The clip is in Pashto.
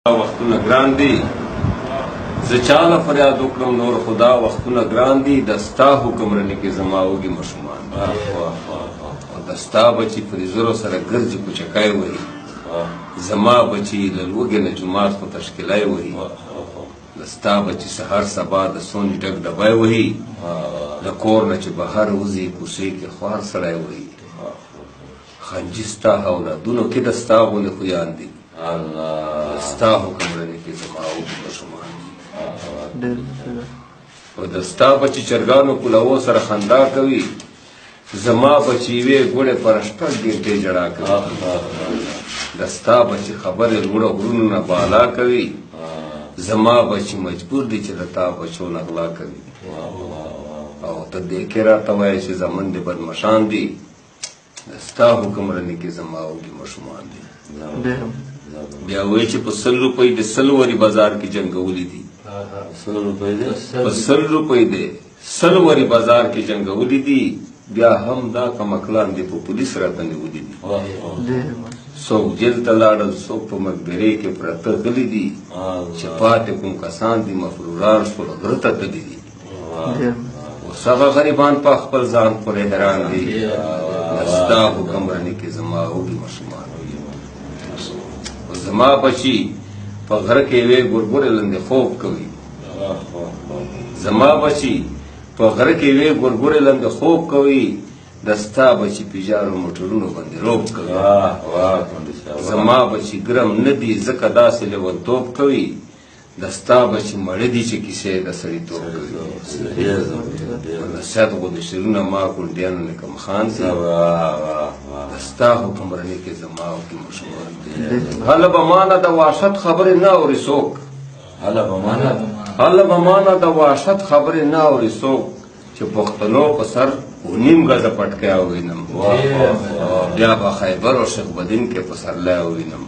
وختونه ګران دي، زه چاله فریاد وکړم نور خدا وختونه ګران دي. د ستا حکمراني کې زما وږي ماشومان او د ستا بچي فریزرو سره ګرځي کوچکای وهي، زما بچي له لوږې نه جومات خو تشکیلای وهي. د ستا بچي سهار سبا د سوني ډک ډبای وهي، د کور نه چې بهر وځي کوڅې کې خوار سړی وهي. خنجي ستا اولادونو کې د ستا غوندې خویان دي، ستا حکمراني کې زما وږي ماشومان دي. او د ستا بچي چرګانو کلاوو سره خندا کوي، زما بچي یوې ګوړې پر 6 ګنټې ژړا کوي. د ستا بچي خبرې لوړو غرونو نه بالا کوي، زما بچي مجبور دي چې د تا بچو نه غلا کوي. او ته دې کې راته وایې چې زمن دې بدمشان دي، د ستا حکمراني کې زما وږي ماشومان دي. بیا وایي چې په 100 روپۍ د 100 وري بازار کې جنګولي دي، په 100 روپۍ دی 100 وري بازار کې جنګولي دي، بیا هم دا کمکلان دي په پولیس راته نیولي دي. څوک جیل ته لاړل، څوک په مقبرې کې پراته غلي دي، چې پاتې کوم کسان دي مفروران شول غره ته تللي دي. اوس هغه غریبان په خپل ځان پورې حیران دي، د ستا حکمراني کې زما وږي ماشومان. زما بچي په غره کې یوې ګورګورې لاندې خوب کوي، زما بچي په غره کې یوې ګورګورې لاندې خوب کوي، د ستا بچي پیجارو موټرونو باندې روب کوي. زما بچي ګرم نه دي ځکه داسې لیونتوب کوي، د ستا بچي مړه دي چې کیسې د سړیتوب کوي. نصیحت غوندې شعرونه ما کونډیانو نه کم خان دي، د ستا حکمراني کې زما وږي ماشومان دي. هله به مانه د وحشت خبرې نه اوري څوک، هله به مانه د وحشت خبرې نه اوري څوک، چې پښتنو په سر نیم ګزه پټکی ووینم، بیا به خیبر او شیخ بدین کې پسرلی ووینم.